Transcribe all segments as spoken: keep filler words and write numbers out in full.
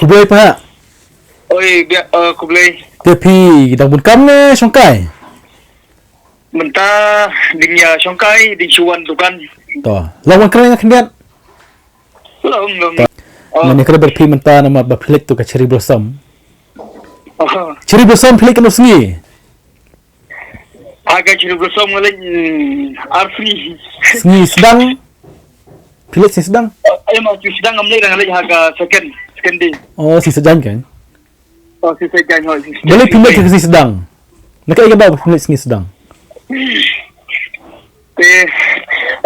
Khublei pa. Oi, bia, eh, khublei. Te phi dang bun kam ne shongkai? Mynta dang ïa shongkai, dang shu wan dukan. To. Long wan kren khyndiat. Long, long. To. Oh. Mane kren bad phi mynta namar ba phi leit to ka Cherry Blossom. Oh. Cherry Blossom phi leit katno sngi? Ha ka Cherry Blossom nga leit, mm, ar sngi. Sngi sdang. Phi leit sngi sdang? Eh, ma sngi sdang ngam leit, nga leit ha ka second, second day. Oh, sngi sdang kan? Oh, sngi sdang, oh, sngi sdang. Balei phi leit ka sngi sdang? Na kaei ka daw phi leit sngi sdang? Te,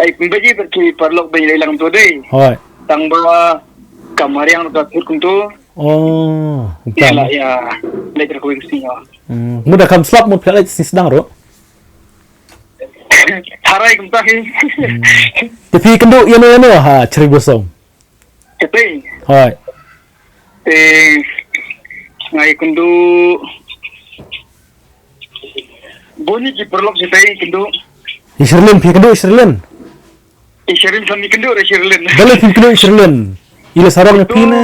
ai, pynbeit ïa ki paralok ba ïa lang to dei. Hoi. Tang ba ka mariang ka thut kumto. Oh, ïa la, ïa leit ka sngi, oh. Hmm, mut da kham slap mut phi leit sngi sdang ruh. Tharai kumta hi. Hmm. Te phi kynduh ïano ïano ha Cherry Blossom? Te phi. Hoi. Te nga ïa kynduh. Bun ïa ki paralok te phi kynduh. I Sherlyn, phi kynduh i Sherlyn? I Sherlyn, kami kynduh re Sherlyn. Balei phi kynduh i Sherlyn? I la sarong ïa phi ne?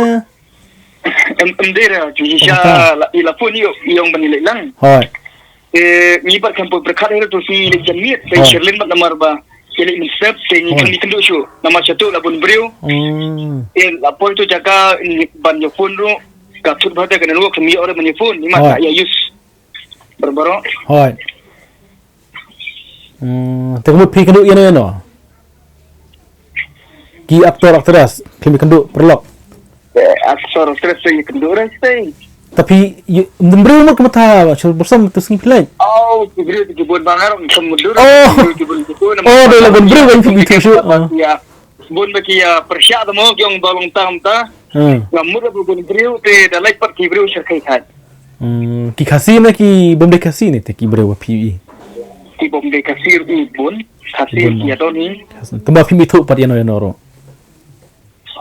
Em, em dei re, ki shisha la, i la phone ïa u, ïa u ban ïa leit lang. Hoi. Eh, ngi pat khlem poi pyrkhat hi ruh to sngi leit janmiet, te Sherlyn pat namar ba ïa leit mynstep, te ngi khlem ïa kynduh shuh, namar sha tu la bun briew. Hmm. Eh, la poi to jaka, ngi ban ïa phone ruh, ka thut bha te ka network, khlem ïoh ruh ban ïa phone, ngi mat ka ïa use. Baroh baroh. Hoi. Hmm, te ka mut phi kynduh ïano ïano? Ki actor actress, khlem ïa kynduh paralok. Eh, actor actress te ïa kynduh re te. Tapi ïa, ym don briew mo ka mynta, Cherry Blossom to sngi phi leit. Oh, ki briew ki bun ba nga ruh ngam mut dur. Oh. Ki briew ki bun ki bun. Oh, dei la bun briew ba phi ithuh shuh. Ïa. Bun ba ki ïa pyrshah te mo ki ong ba long tam ta. Hmm. Ngam mut ba bun briew te da leit pat ki briew sha kheit kheit. Hmm, ki Khasi ne ki bym dei Khasi ne te ki briew ba phi i? Ki bym dei Khasi ruh bun. Khasi ki ïa don hi. Te ma phim ithuh pat ïano ïano ruh.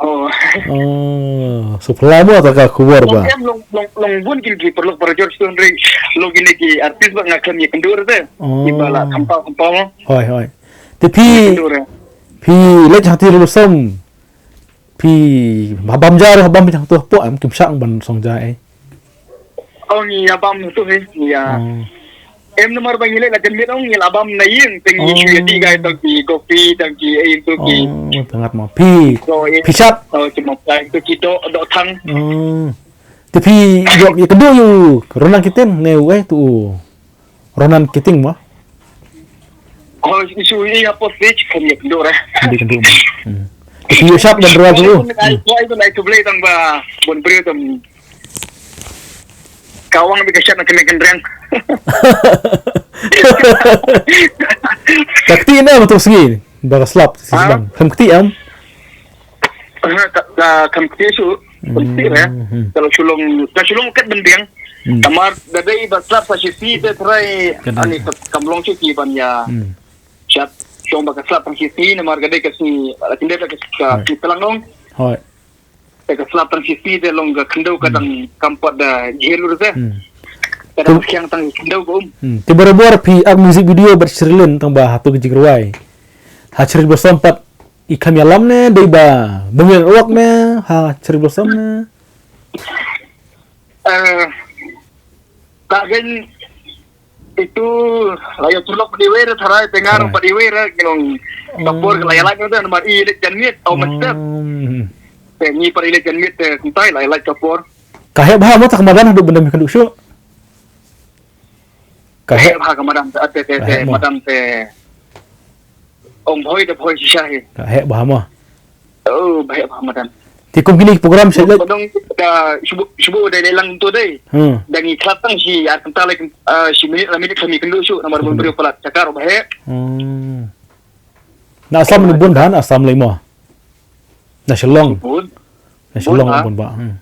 Oh. Oh, so phi la mo ta ka khubor ba. Long, long, long, long bun ki, ki paralok para jor stone ri. Long kine ki artist ba nga khlem ïa kynduh re te. Oh. Ki ba la khampau khampau. Hoi, hoi. Te phi, phi leit ha Cherry Blossom. Phi bam ja ruh bam ja tu hapoh em, kim shah ban song ja ei. Oh, ngi ïa bam tu hi, ngi ïa. Oh. Em namar ba ngi leit la janmiet ong ngi la bam na ïing, te ngi shu ïa dih kai tang ki kopi, tang ki ei tu ki. Oh, tang ngat ma. Phi, phi shat. Oh, cuma kai tu ki doh, doh thang. Oh. Te phi ïoh ïa kynduh ïa u Ronan Keating ne u ei tu u Ronan Keating mo? Oh, i shu i hapoh stage khlem ïa kynduh re. Khlem ïa kynduh mo. Hmm. Te phi ïoh shad ban rwai tu. Ai, ai, ai, khublei tang ba bun briew tam. Ka wang bi ka shad na kane kan reng. Ka kti ne ba tu sngi. Ba ka slap sngi sdang. Kam kti em. Ka, ka, kam kti shu. Kam kti re. Hmm. Ka la shu long, ka shu long kat bynbiang. Hmm. Namar da dei ba slap sa shi sngi te trai. Ka dei. Ani kam long shu ki ban ïa. Hmm. Shad shong ba ka slap tang shi sngi namar ka dei ka sngi, la kin dei ka, ka sngi tlang long. Hoi. Te ka slap tang shi sngi te long ka khyndew ka dang kam pat da jhiar lut te. Hmm. Ka dang khiang tang khyndew ka um. Hmm. Te barabor phi ak music video bad Sherlyn tang ba ha tu ka jingrwai. Ha Cherry Blossom pat i kham ïalam ne dei ba bym ïa wak ne ha Cherry Blossom ne. Eh, ka gen itu la ïa tulok padiwei re tharai pengar padiwei re ngong kapor la ïa lait ngan mar i leit janmiet au mester. Hmm. Te ngi par i leit janmiet te kuntai la ïa lait kapor. Ka heh bha mo ta ka madan haduh bendam ka duk shu. Ka heh bha ka madan te te te madan te. Ong bhoi da bhoi shisha hi. Ka heh bha mo. Oh, bha heh bha madan. Te kum kine ki program sha leit. Badong da shubu shubu da leit lang to dei. Hmm. Da ngi khlap tang shi ar kynta leit, ah, shi minit la minit kami kynduh shu namar bun briew palat cakar bha heh. Hmm. Na Assam ni bun dan Assam lei mo. Na Shillong. Bun. Na Shillong bun ba. Hmm.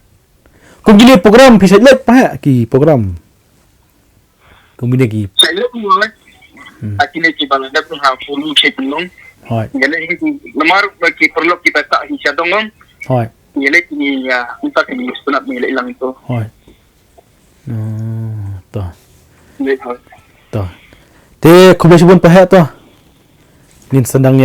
Kum kine program phi sha leit pa heh ki program. Kum kine ki. Sa ïoh mo le. Hmm. Aki ne ki bala da ha pulu che pulong. Hoi. Ngale ki lamar ba ki paralok ki ta hi sha dong. Hoi. Ngale ki ni ya unta ki ni sunat ngale lang to. Hoi. Hmm, to. Ngale hoi. To. Te khublei shibun pa heh to. Ngin sdang